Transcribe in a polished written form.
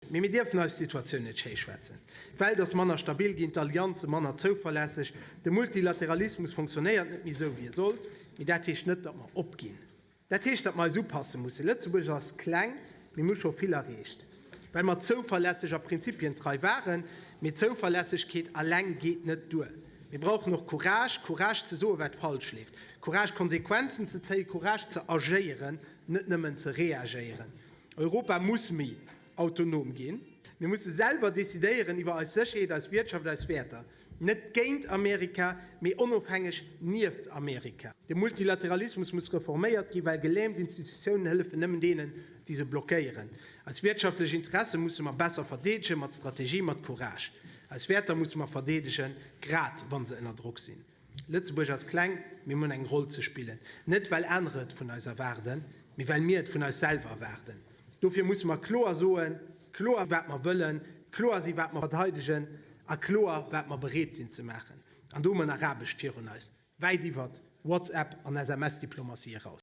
Mee mir dierfen eis d'Situatioun net schéischwätzen. D'Welt ass manner stabil ginn, d'Allianze manner zouverlässeg, de Multilateralismus fonctionnéiert net méi esou, wéi e sollt. Mee dat heescht net, datt mer opginn. Dat heescht, datt mer eis upasse mussen. Lëtzebuerg ass kleng, mee mir hu scho vill erreecht, well mer zouverlässeg a prinzipientrei waren. Mee Zouverlässegkeet alleng geet net duer. Mir brauchen och Courage, Courage ze soen, wat falsch leeft, Courage Konsequenzen ze zéien, Courage ze agéieren, net nëmmen ze reagéieren. Europa muss méi autonom ginn. Mir musse selwer decidéieren iwwer eis Sécherheet, eis Wiertschaft, eis Wäerter. Net géint Amerika, mee onofhängeg nieft Amerika. De Multilateralismus muss reforméiert ginn, well gelähmt Institutiounen hëllefen nëmmen deenen, déi se blockéieren. Eis wiertschaftlech Interesse musse mer besser verdeedegen, mat Strategie, mat Courage. Eis Wäerter musse mer verdeedegen, grad wa se ënner Drock sinn. Lëtzebuerg ass kleng, mee mir hunn eng Roll ze spillen. Net well anerer et vun eis erwaarden, mee well mir et vun eis selwer erwaarden. Dofir musse mer kloer soen, kloer wat mer wëllen, kloer si wat mer verteidegen a kloer wat mer bereet sinn ze maachen. An do hu mer nach Aarbecht virun eis, wäit iwwert WhatsApp an SMS-Diplomatie eraus.